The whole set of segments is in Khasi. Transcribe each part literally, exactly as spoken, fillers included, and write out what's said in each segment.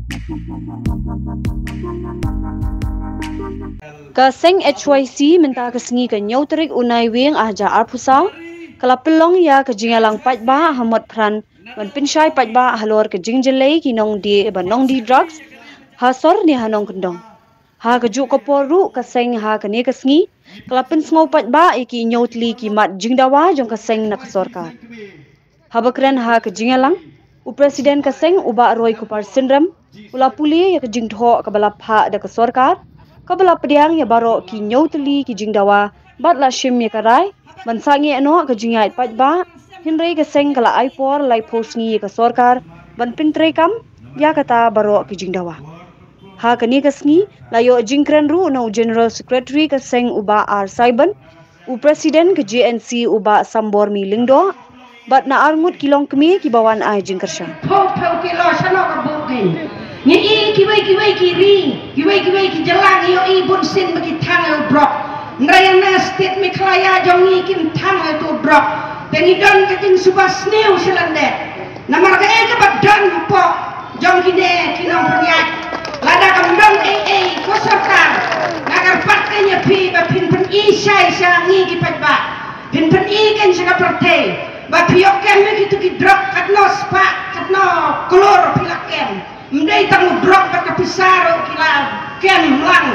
Ka seng H Y C mynta ka sngi ka hynñiew tarik u Naiwieng arhajar arphew saw ka la pynlong ïa ka jingïalang paidbah ha Motphran ban pynshai paidbah halor ka jingjyllei ki nongdie ba nongdie drugs ha sor ne ha nongkyndong. Ha kajuh ka por ruh ka seng ha kane ka sngi ka la pynsngew paidbah ïa ki hynñiew tylli ki mat jingdawa jong ka seng na ka sorkar. Haba kren ha ka jingïalang, u President ka seng u Bah Roykupar Synrem u la pule ïa ka jingthoh kaba la phah da ka sorkar kaba la pdiang ïa baroh ki hynñiew tylli ki jingdawa bad la shim ïa ka rai ban sangeh noh ka jingïaid paidbah, hynrei ka seng ka la ai por laiphew sngi ïa ka sorkar ban pyntreikam ïa kata baroh ki jingdawa. Ha kane ka sngi la ïoh jingkren ruh na u General Secretary ka seng u Bah R Saiban, u President ka J N C u Bah Sambormi Lyngdoh bad na arngut ki longkmie kiba wan ai jingkyrshan. Phew phew kilo shano ka buk ngi. Ngi i kiwei kiwei ki ri, kiwei kiwei ki jylla ngi ïohi bun sien ba ki thang ïa u drok. Hynrei na state Meghalaya jong ngi kim thang ïa u drok. Te ngi don ka jingsngewsih sniew sha lyndet. Namar kaei kaba don hapoh jong kine ki nongpynïaid. Lada kam don ei ei ko sorkar, nga kyrpad kein ïa phi ba phin pyni shai sha ngi ki paidbah. Phin pyni kein sha ka pyrthei ba phi ïoh kem ïa kito ki drok katno spah, katno klur phi la kem. Ym dei tang u drok bad ka pisa ruh ki la kem lang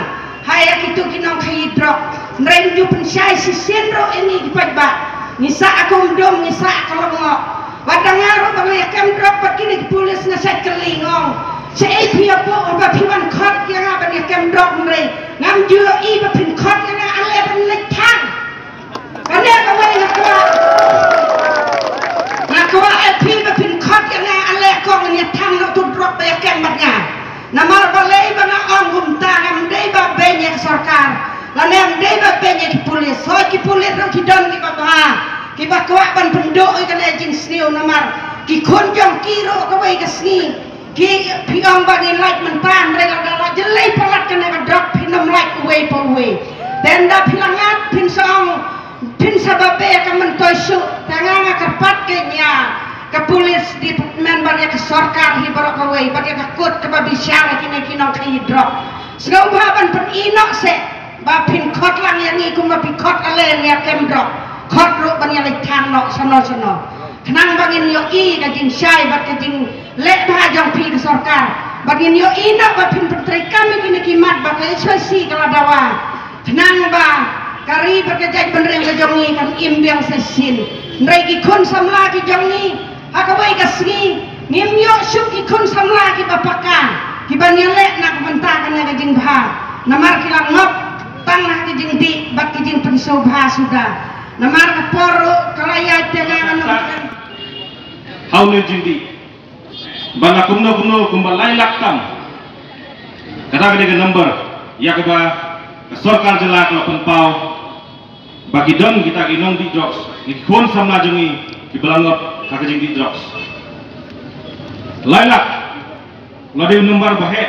ha ïa kito ki nongkhaïi drok. Hynrei ym ju pynshai shisien ruh ïa ngi ki paidbah. Ngi sah ha ka umdum, ngi sah ha ka longngoh. Wat da nga ruh ba nga ïa kem drok bad kine ki pulit nga shait kylli, nga ong, shaei phi ïa buh ba phi wan khot ïa nga ban ïa kem drok, hynrei ngam ju ïohi ba phin khot ïa nga, ale ban leit thang. Kane kawei nga kwah. Nga kwah ïa phi ba phin khot ïa nga, ale kong, ngan ïa thang noh uto u drok ba ïa kem bad nga. Namar balei ba nga ong kumta? Ngam dei ba beiñ ïa ka sorkar lane ngam dei ba beiñ ïa ki pulit. Hooid, ki pulit ruh ki don kiba bha, kiba kwah ban pynduh ïa kane ka jingsniew, namar ki khun jong ki ruh kawei ka sngi ki, phi ong ba ngin lait mynta, hynrei lada la jyllei palat kane ka drok phin ym lait uwei pa uwei. Te ynda phi la ngat phin sa ong, phin sa babe ka myntoi shuh. Te nga nga kyrpad kein ïa ka police department bad ïa ka sorkar hi baroh kawei bad ïa ka kot kaba bishar ïa kine ki nongkhaïi drok. Sngewbha ban pyni noh seh ba phin khot lang ïa ngi kumba phi khot ale ngi ïa kem drok. Khot ruh ban ïa leit thang noh shano shano. Khnang ba ngin ïohi ka jingshai bad ka jingleh bha jong phi ka sorkar. Ba ngin ïohi noh ba phin pyntreikam ïa kine ki mat ba ka H Y C ka la dawa. Khnang ba ka ri bad ka jaitbynriew ka jong ngi kan im biang sa shisien. Hynrei ki khun samla ki jong ngi ha kawei ka sngi ngim ïoh shuh ki khun samla kiba paka kiban ïaleh na ka bynta kane ka jingbha. Namar ki la ngop tang na ka jingdih bad ka jingpynsngewbha suda. Namar ka por ruh ka la ïaid te nga ngan. Hau ne jingdih. Ba la kumno kumno kumba lai lak tam. Kata ka dei ka number ïa kaba ka sorkar jylla ka la pynpaw ba ki don kita ki nongdih drugs, ki khun samla jong ngi kiba la ngop ha ka jingdih drugs. Lai lak la dei u number ba heh.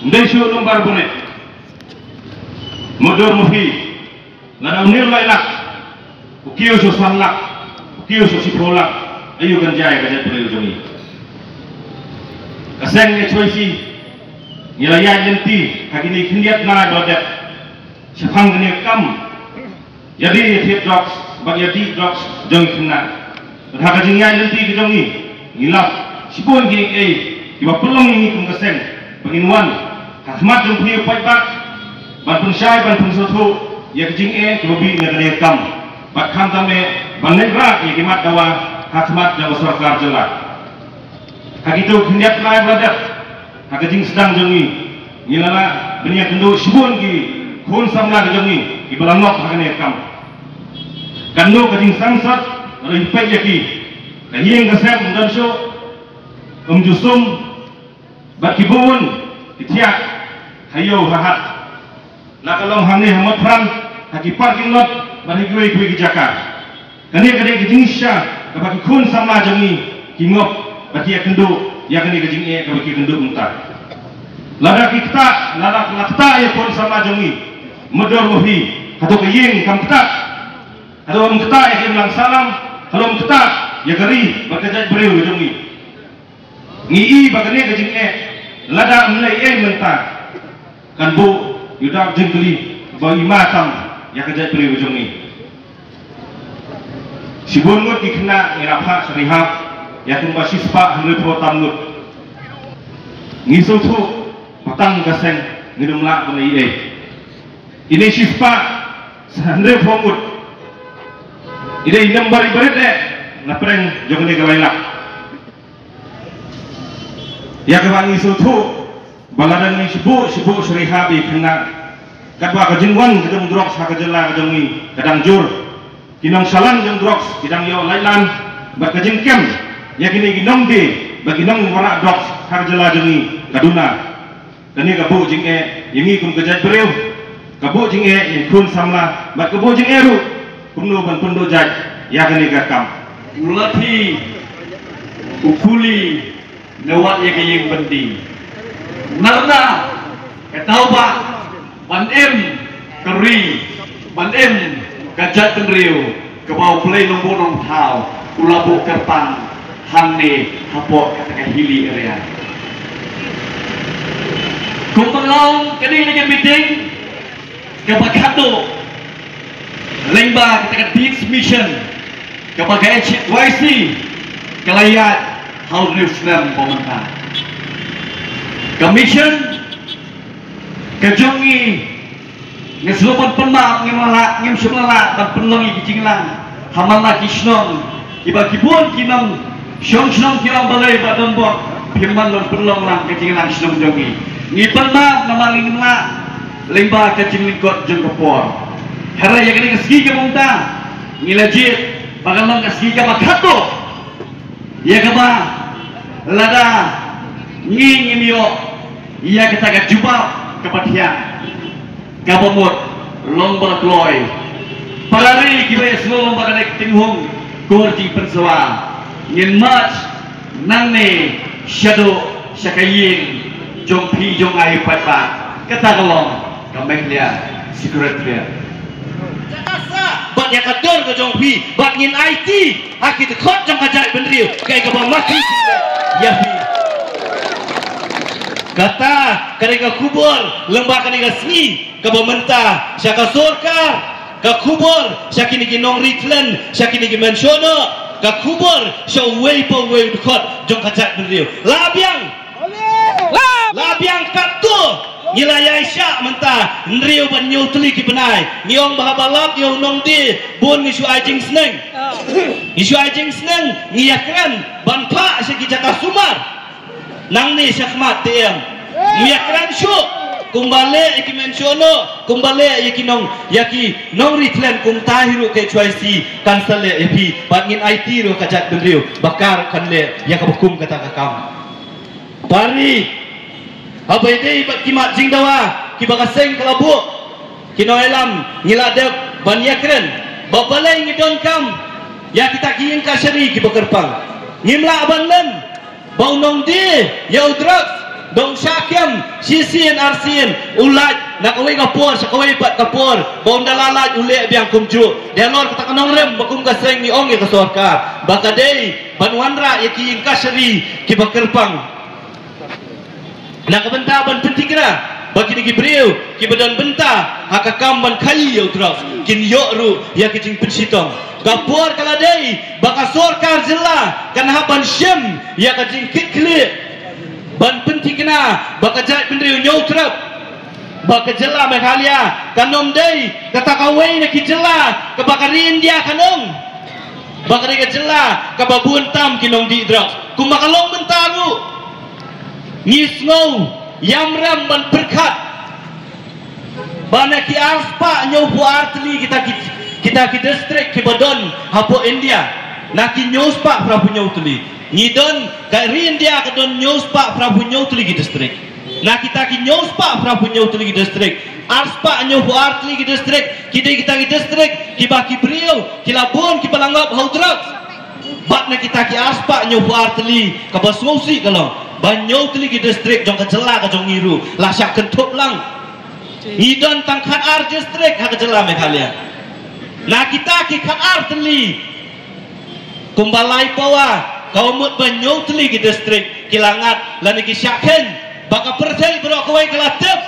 Ym dei shuh u number ba neh. Mutdur maphi. Lada une u lai lak u kiew sha u san lak, u kiew sha u shiphew lak, aïu kan jia ïa ka jaitbynriew jong ngi? Ka seng H Y C ngi la ïaid lynti ha kine khyndiat bnai ba la dep shaphang kane ka kam ïadei ïa thied drugs bad ïadih drugs jong ki khynnah. Bad ha ka jingïaid lynti ka jong ngi, ngi lap shibun kiei kiei kiba pynlong ïa ngi kum ka seng ba ngin wan ha khmat jong phi u paidbah ban pynshai ban pynsngewthuh ïa ka jingeh kaba bih na kane ka kam bad khamtam eh ban leit rah ïa ki mat dawa ha khmat jong ka sorkar jylla. Ha kito ki khyndiat bnai ba la dep, ha ka jingsdang jong ngi, ngi la lah ban ïakynduh shibun ki khun samla ki jong ngi kiba la ngop ha kane ka kam. Katno ka jingsangsot ruh peit ïa ki. Ka ïing ka sem ym don shuh, ym ju sum, bad ki bun ki thiah ha ïew ha hat. La ka long hangne ha Motphran, ha ki parking lot bad ha kiwei kiwei ki jaka. Kane ka dei ka jingshisha kaba ki khun samla jong ngi ki ngop bad ki ïakynduh ïa kane ka jingeh kaba ki ïakynduh mynta. Lada ki ktah, lada la ktah ïa khun samla jong ngi, mutdur maphi, hato ka ïing kam ktah? Hato kam ktah ïa ka imlang sahlang? Hato kam ktah ïa ka ri bad ka jaitbynriew ka jong ngi? Ngi i ba kane ka jingeh Lada ym leh ei mynta, kan buh ïa u dak jingkylli ba i ma tam ïa ka jaitbynriew jong ngi. Shibun ngut ki khynnah ngi la phah sha rehab ïa kumba shispah hynriewphew tam ngut. Ngi sngewthuh ba tang ka seng ngin ym lah ban leh ei ei. Ine shispah hynriewphew ngut, ine i number i barit eh na pdeng jong kane ka lai lak. Ïa kaba ngi sngewthuh ba lada ngi shibun shibun sha rehab ïa ki khynnah, katba ka jingwan ka jong drugs ha ka jylla ka jong ngi ka dang jur. Ki nongshakri jong drugs ki dang ïoh laitluid bad ka jingkem ïa kine ki nongdie bad ki nongwanrah drugs ha ka jylla jong ngi ka duna. Kane ka buh jingeh ïa ngi kum ka jaitbynriew, ka buh jingeh ïa ki khun samla bad ka buh jingeh ruh kumno ban pynduh jait ïa kane ka kam. U lathi, u kuli, ne wat ïa ka ïing byndi. Narna ka daw ba ban im ka ri, ban im ka jaitbynriew kaba U Blei Nongbuh Nongthaw u la buh kyrpang hangne hapoh kata ka hilly area. Kum pynlong kane ka meeting kaba khadduh lyngba kata ka deeds mission kaba ka H Y C ka la ïaid ha u hynriew snem ba mynta. Ka mission ka jong ngi, ngi shu ban pynmap, ngim lah, ngim shu lah ban pynlong ïa ki jinglang ha man la ki shnong kiba ki bun ki nongshong shnong ki long balei ba don bok phim man long pynlong lang ka jinglang shnong jong ngi. Ngi pynmap namar ngim lah lyngba ka jinglyngkot jong ka por. Hynrei ïa kane ka sngi ka mynta ngi la jied ba ka long ka sngi kaba khadduh ïa kaba lada ngi ngim ïoh ïa kata ka jubab kaba thiang, kaba mut long ba la kloi. Para ri kiba ïasnoh long ba ka dei ka tinghung kur jingpynsawa, ngin march nangne shaduh sha ka ïing jong phi jong nga ïa pat ba kata ka long ka Meghalaya Secretariat. Bad ïa ka dur ka jong phi bad ngin aiti ha ki dkhot jong ka jaitbynriew kaei kaba ma phi ïa phi. Kata ka dei ka khubor lyngba kane ka sngi kaba mynta sha ka sorkar, ka khubor sha kine ki nongri thlen, sha kine ki menshono, ka khubor sha uwei pa uwei u dkhot jong ka jaitbynriew. La biang, la biang katto ngi la ïaishah mynta hynriew bad hynñiew tylli ki bnai. Ngi ong ba haba lap ïa u nongdie bun ngi shu ai jingsneng. Ngi shu ai jingsneng, ngi ïakren ban phah sha ki jaka sumar. Nangne shakhmat te em. Ngi ïakren shuh kumba leh ïa ki menshono, kumba leh ïa ki nong, ïa ki nongri thlen, kumta hi ruh ka H Y C kan sa leh ïa phi bad ngin aiti ruh ka jaitbynriew ba ka ruh kan leh ïa kaba kum kata ka kam. Pari, haba ïadei bad ki mat jingdawa kiba ka seng ka la buh, ki nongïalam ngi la dep ban ïakren ba balei ngi donkam ïa kita ki ïing kashari kiba kyrpang. Ngim lah ban len ba u nongdie ïa u drugs dang shah kem shisien arsien, u lait na kawei ka por sha kawei pat ka por, ba ynda la lait u leh biang kumjuh. Dei halor kata ka nongrim ba kum ka seng ngi ong ïa ka sorkar ba ka dei ban wanrah ïa ki ïing kashari kiba kyrpang. Na ka bynta ban pynthikna ba kine ki briew kiba don bynta ha ka kam ban khaii ïa u drugs kin ïoh ruh ïa ka jingpynshitom. Ka por ka la dei ba ka sorkar jylla kan hap ban shim ïa ka jingkitkhlieh ban pynthikna ba ka jaitbynriew Hynñiewtrep, ba ka jylla Meghalaya kan ym dei kata kawei na ki jylla kaba ka ri India kan ong ba ka dei ka jylla kaba bun tam ki nongdih drugs kumba ka long mynta ruh. Ngi sngew ïamrem ban pyrkhat ba na ki arspah hynñiewphew ar tylli kita ki, kita ki district kiba don hapoh India, na ki hynñiewspah phraphew hynñiew tylli. Ngi don, ka ri India ka don hynñiewspah phraphew hynñiew tylli ki district. Na kita ki hynñiewspah phraphew hynñiew tylli ki district, arspah hynñiewphew ar tylli ki district ki dei kita ki district kiba ki briew ki la bun kiba la ngop ha u drugs. Bad na kita ki arspah hynñiewphew ar tylli, kaba sngewsih ka long ba hynñiew tylli ki district jong ka jylla ka jong ngi ruh la shah kynthup lang. Ngi don tang khatar district ha ka jylla Meghalaya. Na kita ki khatar tylli, kumba lai pawa, ka mut ba hynñiew tylli ki district ki la ngat lane ki shah kheiñ Ba ka pyrthei baroh kawei ka la tip,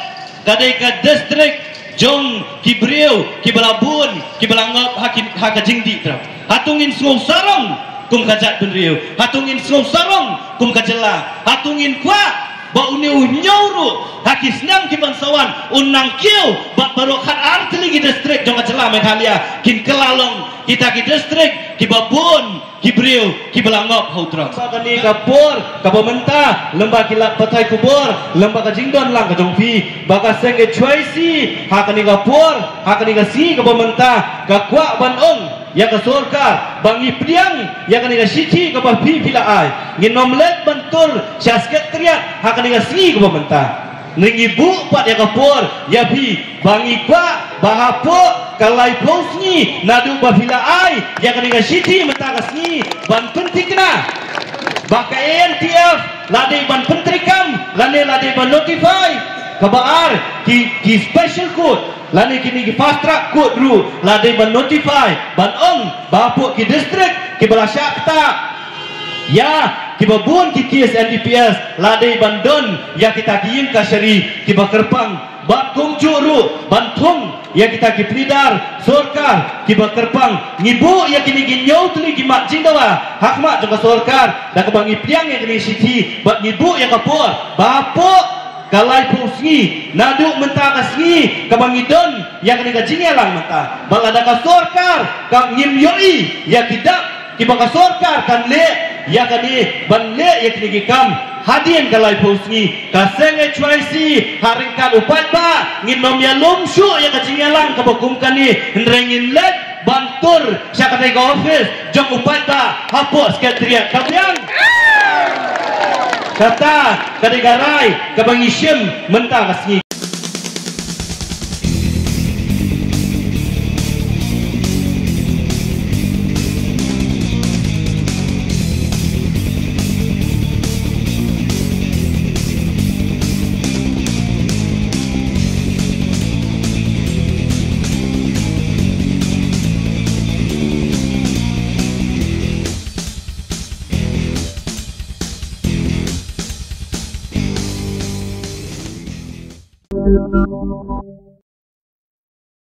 ka dei ka district jong ki briew kiba la bun, kiba la ngop ha ki, ha ka jingdih tram. Hato ngin sngew sarong kum ka jaitbynriew? Hato ngin sngew sarong kum ka jylla? Hato ngin kwah ba une u hynñiew ruh ha ki snem ki ban sa wan un nang kiew bad baroh khatar tylli ki district jong ka jylla Meghalaya kin kylla long kita ki district kiba bun ki briew kiba la ngop ha u tram? Ba kane ka por kaba mynta lem bad ki lad pathai khubor, lem bad ka jingdon lang ka jong phi, ba ka seng H Y C ha kane ka por, ha kane ka sngi kaba mynta ka kwah ban ong ïa ka sorkar ba ngi pdiang ïa kane ka shithi kaba phi phi la ai. Ngin ym leit ban tur sha Secretariat ha kane ka sngi kaba mynta. Ngi buh pat ïa ka por ïa phi ba ngi kwah ba hapoh ka laiphew sngi naduh ba phi la ai ïa kane ka shithi mynta ka sngi ban pynthikna ba ka A N T F la dei ban pyntreikam lane la dei ban notify. Kaba ar, ki, ki special court lane kine ki fast track court ruh la dei ban notify ban ong ba hapoh ki district kiba la shah ktah ïa kiba bun ki case N D P S la dei ban don ïa kita ki ïing kashari kiba kyrpang. Bad kumjuh ruh ban thung ïa kita ki pynïadar sorkar kiba kyrpang. Ngi buh ïa kine ki hynñiew tylli ki mat jingdawa ha khmat jong ka sorkar da kaba ngi pdiang ïa kine ki shithi bad ngi buh ïa ka por ba hapoh ka laiphew sngi naduh mynta ka sngi kaba ngi don ïa kane ka jingïalang mynta, ba lada ka sorkar ka ngim ïohi ïa ki dak kiba ka sorkar kan leh ïa kane ban leh ïa kine ki kam hadien ka laiphew sngi, ka seng H Y C ha ryngkat u paidbah ngin ym ïalum shuh ïa ka jingïalang kaba kum kane, hynrei ngin leit ban tur sha kane ka office jong u paidbah hapoh Secretariat. Ka biang? Kata ka dei ka rai kaba ngi shim mynta ka sngi.